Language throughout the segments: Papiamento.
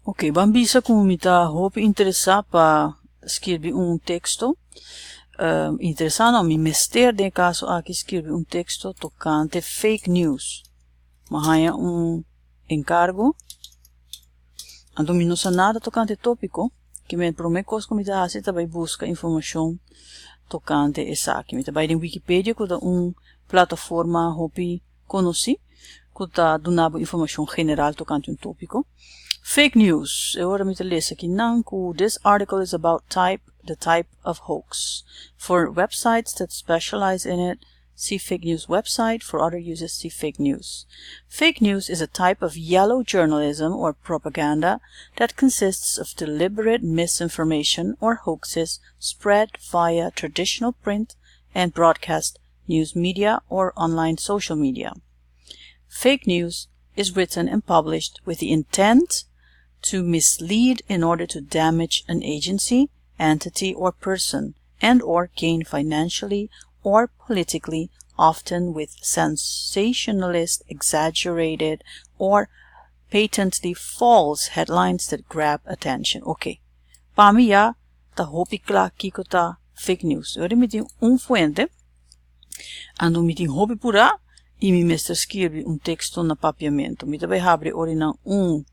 Ok, ban bisa ku mi ta hopi interesá pa skirbi un teksto. Interesá no, mi mester den e kaso aki skirbi un teksto tokante fake news. Mi a haña un enkargo, anto mi no sa nada tokante e tópiko, ke mi promé kos ku mi ta hasi ta bai buska informashon tokante esaki. Mi ta bai den Wikipedia ku ta un plataforma hopi konosí ku ta duna bo informashon general tokante un tópiko. Fake news, e ora mi ta lesa kinan ku this article is about type the type of hoax. For websites that specialize in it, see fake news website, for other uses see fake news. Fake news is a type of yellow journalism or propaganda that consists of deliberate misinformation or hoaxes spread via traditional print and broadcast news media or online social media. Fake news is written and published with the intent to mislead in order to damage an agency, entity or person and or gain financially or politically, often with sensationalist, exaggerated or patently false headlines that grab attention. Ok. Pa mi ya ta hopi kla kiko ta fake news. Ora mi tin un fuente, anto mi tin hopi purá i mi mester skirbi un teksto na papiamentu. Mi ta bai habri ora nan un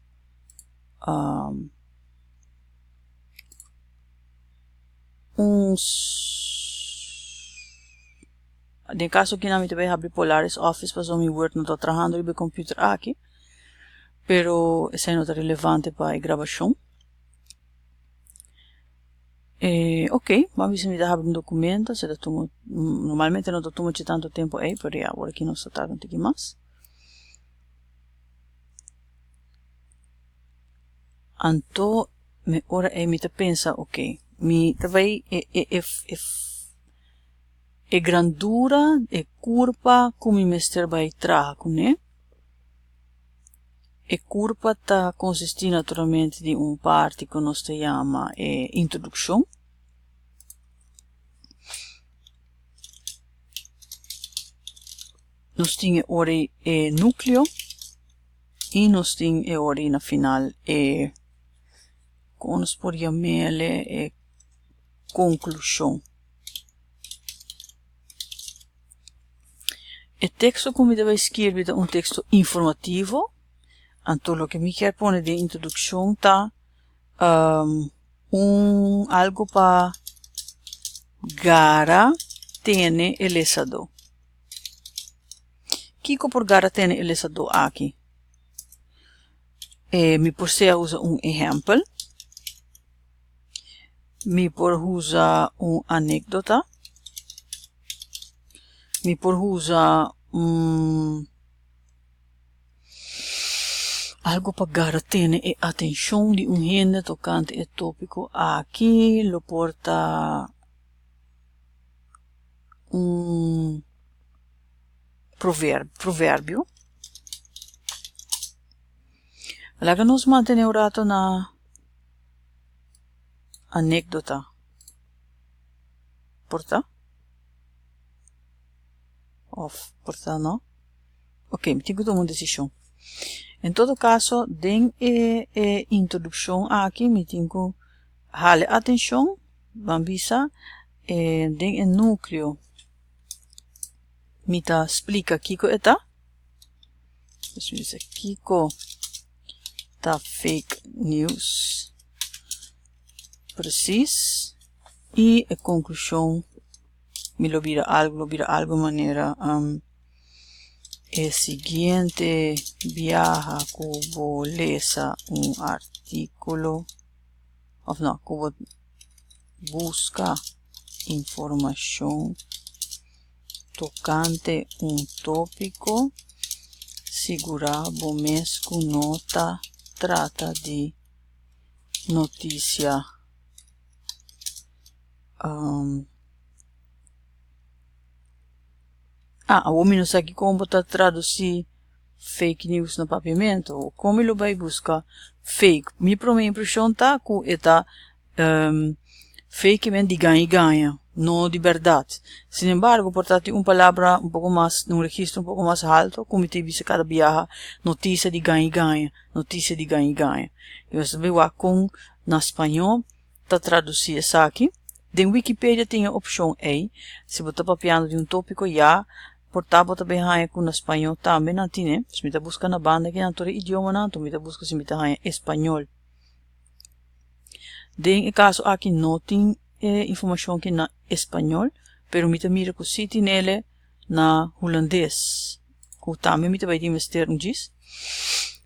un Den kaso aki nan mi ta bai habri Polaris Office pasobra mi Word no ta trahando riba e computer aki, pero esei no ta relevante pa e grabashon. E, ok, ban bisa mi ta habri un documento, se ta tuma, normalmente no ta tuma che tanto tempo ei, pero ya, awor aki nos ta tarda un tiki mas. Anto, me ora ei mi ta pensa, ok, mi ta bai e, e, e, e, e grandura, e kurpa ku mi mester bai traha kuné. E kurpa ta konsistí naturalmente di un parti ku nos ta yama e introdukshon. Nos tin e ora e núkleo i nos tin e ora na final e kon nos por yam'el e konklushon. E teksto ku mi ta bai skirbi ta un teksto informativo, anto loke mi kier pone den introdukshon ta un algu pa gara tene e lesadó. Kiko por gara tene e lesadó aki? Mi por sea usa un ehèmpel. Mi por usa un anékdota. Mi por usa un algu pa gara tene e atenshon di un hende tokante e tópiko aki. Lo por ta un proverbio. Laga nos mantené un rato na. Anékdota. Por ta? Òf por ta no? Ok, mi tin ku tuma un desishon. En todo kaso, den e e introdukshon aki mi tin ku hala atenshon, ban bisa, den e núkleo mi ta splika kiko e ta. Dus mi bisa kiko ta fake news precies y e conclusion mi lo bira algo lo bira algo manera um, e siguiente biaha ku bo lesa un artículo of no ku bo busca informacion Tokante un tópiko, sigurá bo mes ku no ta trata di notisia Ah, awor mi no sa kiko bo ta tradusí fake news na papiamentu. Kon mi lo bai buska fake? Mi promé impreshon ta ku e ta fake men di gaña gaña. No di berdad. Sin embargo, por ta tin un palabra un poco mas, un registro un poco mas halto, cu mi ta bisa cada biaha, noticia di gaña gaña, noticia di gaña gaña. Y nos ta bay wak con na spañó ta traduci esaki. Den Wikipedia tin e opcion ey, si bo ta papiando di un topico ya, por ta bo ta bay haña cu na spañó tambe nan tine. Pues mi ta busca na banda aki nan tur e idiomanan, anto mi ta busca si mi ta haña español. Den e caso aki no tin e informacion aki na español, pero mi ta mira cu si tin ele na hulandes, cu tambe mi ta bay tin mester un djis,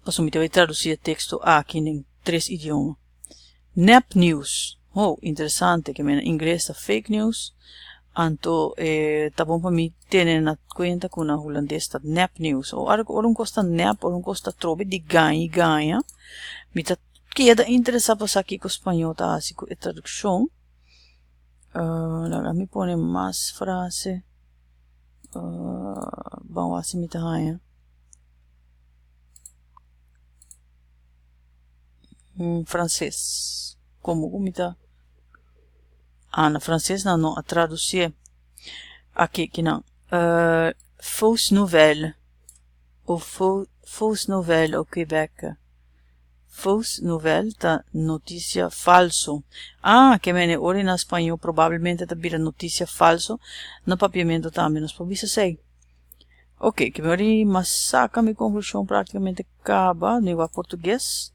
pasobra mi ta bay traduci e texto aki den tres idioma. Nepnieuws, ho, interesante, ke men na ingles ta fake news, anto e ta bon pa mi tene na cuenta cu na hulandes ta nepnieuws. Ora ora un cos ta nep, ora un cos ta trobe di gaña y gaña, mi ta Keda interesá pa sa kiko spañó ta hasi ku e tradukshon. Laga mi pone mas frase. Ban wak si mi ta haña. Franses. Komo ku mi ta. Ah, na franses nan no a tradusié. Aki, kinan. Fausse nouvelle. O fausse nouvelle au Québec. Fausse nouvelle ta noticia falso. Ah, ke mene ora na spañó probablemente ta bira noticia falso, na papiamento tambe nos por bisa esei. Ok, ke mi ora m'a saca mi conclusion practicamente caba, mi wak portugues.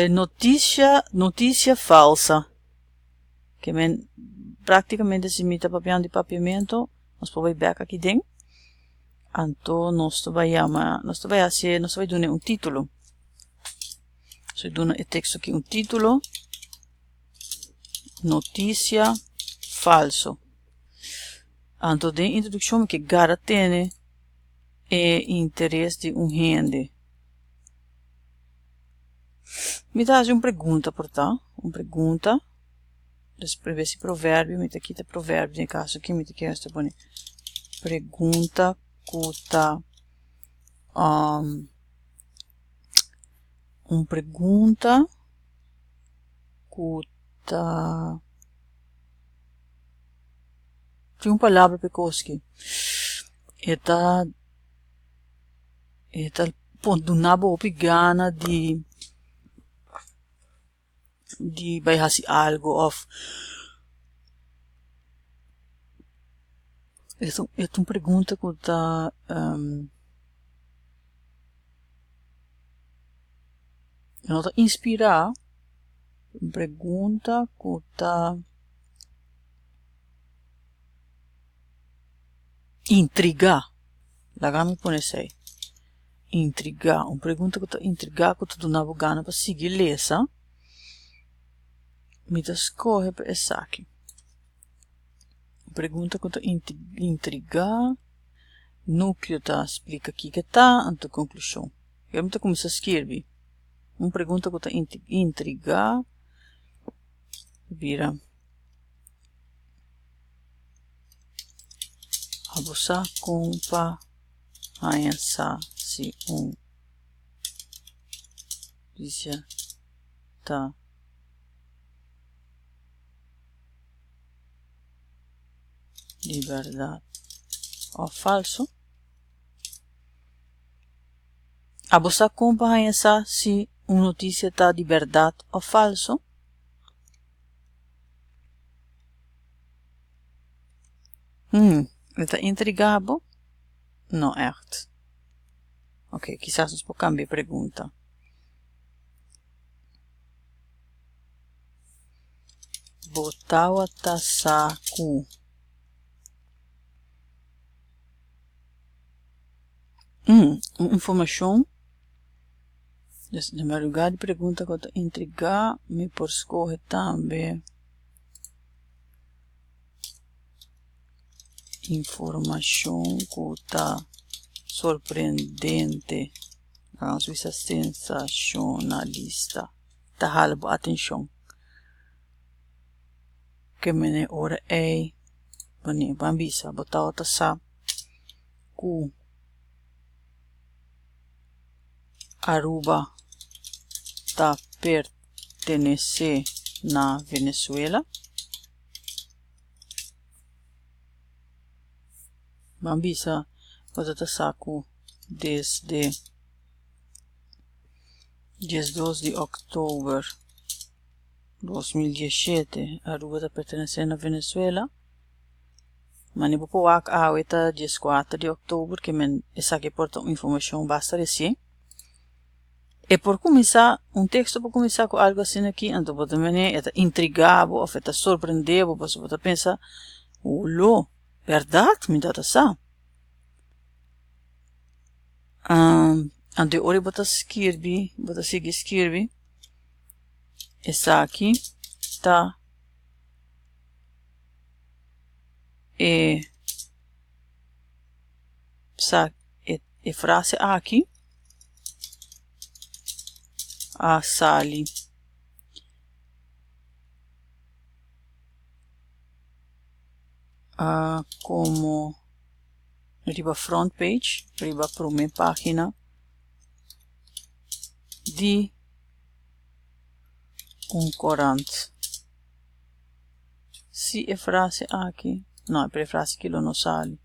Noticia, noticia falsa. Ke men practicamente si mi ta papiando di papiamento, nos por bai bek aki den. Anto nos ta bai yama, nos ta bai hasi, nos ta bai duna un título. Nos bai duna e teksto aki un título, Notisia falso. Anto den introdukshon mi ke gara tene e interes di un hende. Mi ta hasi un pregunta por ta, un pregunta. Despues si proverbio, mi ta kita proverbio den e kaso aki, mi ta kere hasta pone pregunta ku ta un pregunta ku ta tin un palabra pa e kos aki e ta e ta duna bo hopi gana di di bai hasi algo of e ta un pregunta ku ta no ta inspirá un pregunta ku ta intrigá laga mi pone esei. Intrigá, un pregunta ku ta intrigá ku ta duna bo gana pa sigui lesa, mi ta skohe pa esaki. Un pregunta ku ta intrigá, núkleo ta splika kiko e ta, anto konklushon. Awor mi ta kuminsá skirbi. Un pregunta ku ta intrigá bira abo sa kon pa. Haña sa si un notisia ta di bèrdat òf falsu. Abo sa kon pa haña sa si un notisia ta di bèrdat òf falsu? E ta intrigá bo? No echt. Ok, kisas nos por cambia e pregunta. Bo tawata sa cu. Un informacion. Dus na lugar di pregunta cu ta intriga, mi por scoge tambe. Informashon ku ta sorprendente, nos bisa sensashonalista, ta hala bo atenshon. Ke mene ora ei bo a bisa bo tabata sa ku Aruba ta pertenesé na Venezuela. Ban bisa bo ta ta sa ku desde 12 di òktober 2017 Aruba ta pertenesé na Venezuela. Mane bo por wak awe ta 14 di òktober ke men esaki por ta un informashon basta resien. E por kuminsá, un teksto por kuminsá ku algu asina aki, anto bo ta mene e ta intrigá bo òf e ta sorprendé bo pasobra bo ta pensa, Lo, bèrdat? Mi ta sa. Anto e ora bo ta skirbi, bo ta sigui skirbi, esaki ta e sa e frase aki a sali. A komo riba front page, riba prome pagina di un korant. Si e frase aki, no, pero e frase aki lo no sali.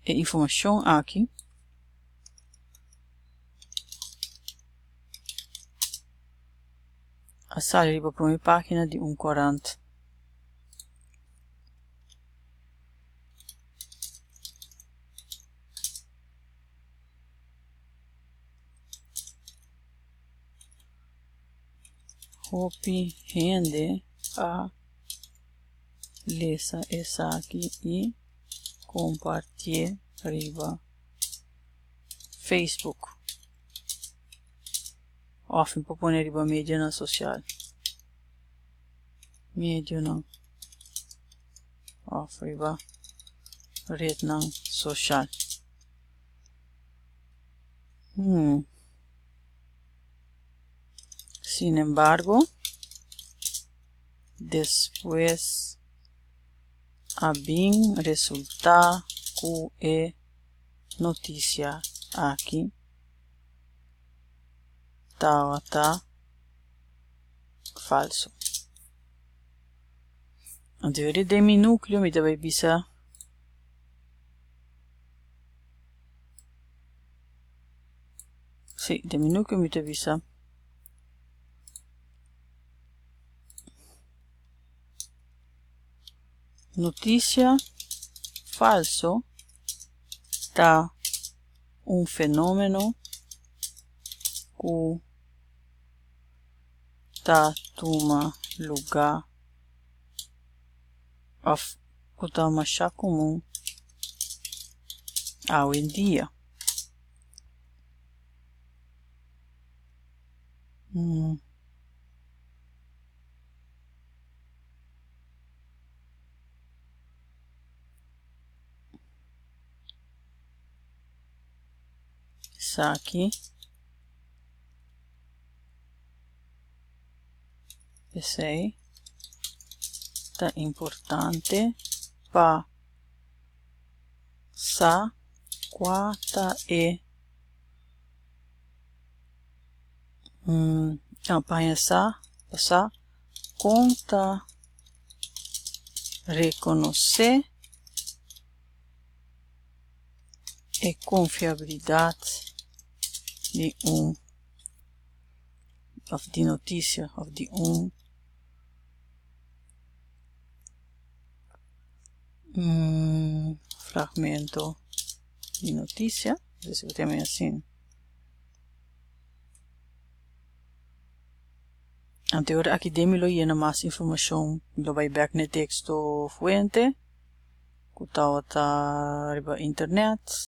E informashon aki a sali riba prome pagina di un korant. Hopi hende a lesa esaki i kompartié riba Facebook òf mi por pone riba medionan sosial, medionan òf riba retnan sosial. Sin embargo, despues a bin resultá ku e notisia aki tabata falso. Anto yori den mi núkleo mi ta bai bisa. Sí, den mi núkleo mi ta bisa. Notisia falso ta un fenómeno ku ta tuma lugá òf ku ta masha komun awendia. Esaki p'esei ta importante pa sa kua ta e pa haña sa pa sa kon ta rekonosé e konfiabilidat di un òf di notisia òf di un fragmento di notisia, si bo ta yama asina. Anto e ora aki den mi lo yena mas informashon, mi lo bai bek na e teksto fuente ku tabata riba internet.